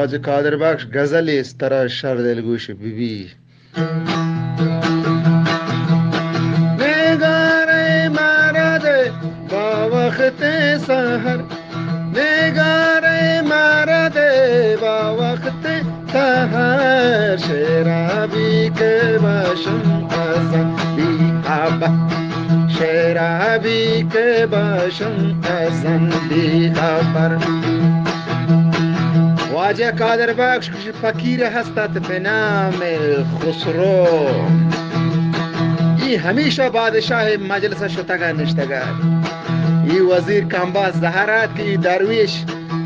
واجہ قادر بخش، غزلے است ترا شر دلگوش بہ بی۔ نگارے مرا دے با وخت سحر، نگارے مرا دے با وخت سحر، شعرابی کہ باشم ازان بی خبر، شعرابی کہ باشم ازان بی خبر۔ واجہ قادر بخش فقیر ہست ات بہ نام خسرو۔ ای ہمیشہ بادشاہ مجلس شتگ ء نشتگ ات۔ ای وزیر کمبا زہر ات کہ ای درویش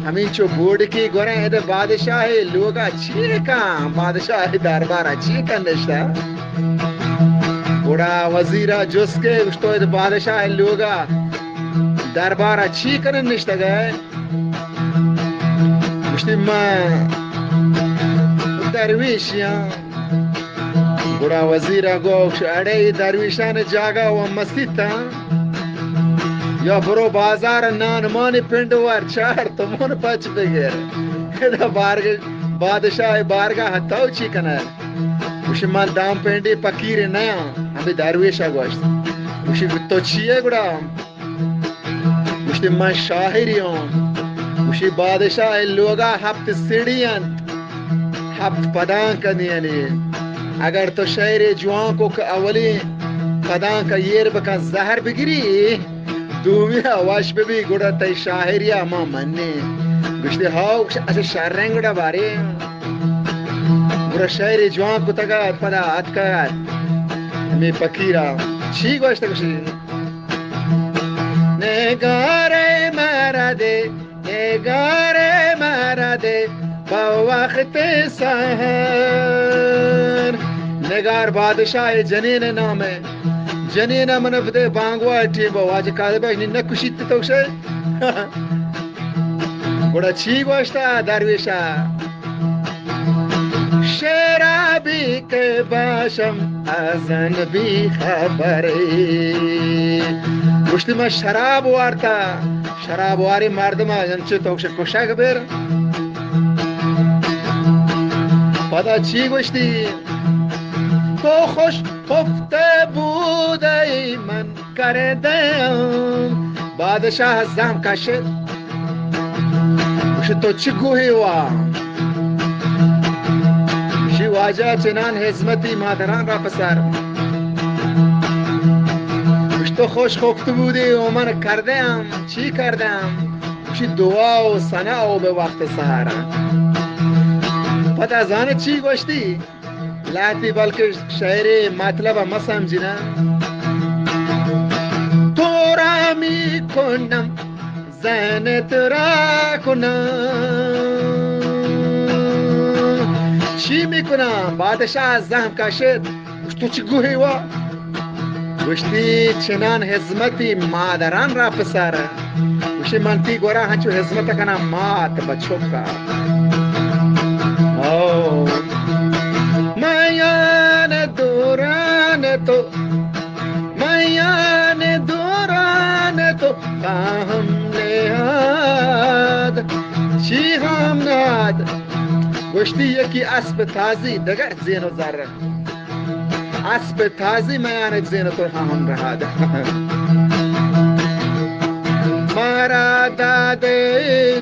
ہمینچو بوڈکی گوریں اد بادشاہ لوگا چی کن، بادشاہ دربارا چی کن نشتہ۔ گڑا وزیرا جست کہ گوشتو اد بادشاہ لوگا دربارا چی کن نشتگ ء؟ گوشتی، من درویشی آں۔ گڑا وزیر ء گوشت، اڑے اے درویشان جاگہ و مسیت آں؟ یا برو بازار نان مانی پنڈ ور چار تومن پچ بگر۔ ادا بارگ-، بادشاہ بارگاہ تو چی کنئے؟ گوشی، من دام پنڈی پکیر نیاں۔ ہمے درویش ء گوشت۔ گوشی، تو چی ئے گڑا؟ گوشتی، من شاعری آں۔ گوشی، بادشاہ ء لوگا ہپت سیڑھی انت، ہپت پدانک دیانی۔ اگر تو شعرے جوان کو کہ اولی پدانک ایر بکن زہر بگری، دومی ء وش ببی، گڑا تئی شاعری ء ما منیں۔ گوشتی، ہاو، گوشت، اچھا شریں گڑا بارے۔ گڑا شعرے جوان کتگ ات، پدا اتکگ ات ہمے پکیرا۔ چی گوشت گوشی؟ نگارے مرا دے، نگارے مرا دے، با وخت سحر۔ نگار بادشاہ جنین نام ہے۔ جنین من بدے بانگوا ٹیم با واجہ قادر بخش نی نکشیت تو شے۔ گڑا چی گوشتا درویشا؟ شعرابی کہ باشم ازان بی خبرے۔ گوشتی، من شراب وارتا، شراب واری مردم انچو تو کشگ بر۔ پدا چی گوشتی؟ تو خوش خفته بودی من کردم۔ بادشاہ زہم کشت۔ گوشت، تو چی گوہی وا؟ گوشی، واجہ چنان ہزمتی مادران را پسر۔ گوشت، تو خوش خفت بودی و من کردم۔ چی کردم؟ گوشی، دعا و ثنا و بہ وخت سحرا۔ پدا زانت چی گوشتی؟ لہتی بلکہ شعرے مطلب ء مہ سمجھنا۔ تو را می کنم، زن تو را کنم۔ چی می کنم؟ بادشاہ زہم کشت۔ گوشت، تو چی گوہی وا؟ گوشتی، چنان ہزمتی مادران را پسر۔ گوشی، من تی گورا ہنچو ہزمت کناں مات بچکا۔ او۔ میان دوران تو، میان دوران تو خواہم نہاد۔ چی خواہم نہاد؟ گوشتی، یکی اسب تازی دگر زین و زر۔ اسب تازی میان زین تو ہم رہاد۔ مارا دادے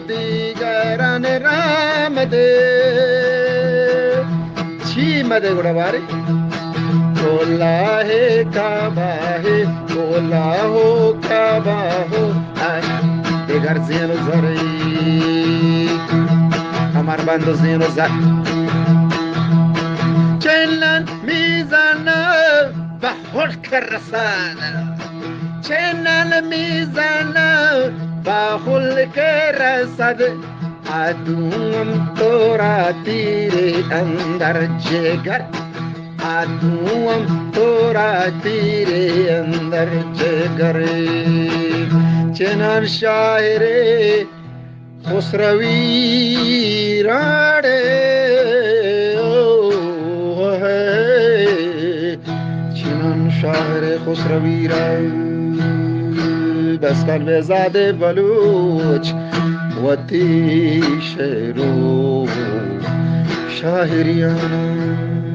دیگران رام دے۔ چی مدے گڑا بارے؟ کولا ہے کعبہ ہے، کولا ہو کعبہ ہو۔ دگر زین و زری، کمر بند و زین و زر۔ چنن میزان بہ خلق رسد، چنن میزان بہ خلق رسد۔ عدوم تو را تیر اندر جگر، عدوم تو را تیر اندر جگر۔ چنان شاعر خسروی راڑے، او ہے، چنان شاعر خسروی راڑے۔ بس کن بزاد بلوچ وتی شعرو۔ شاعریاں۔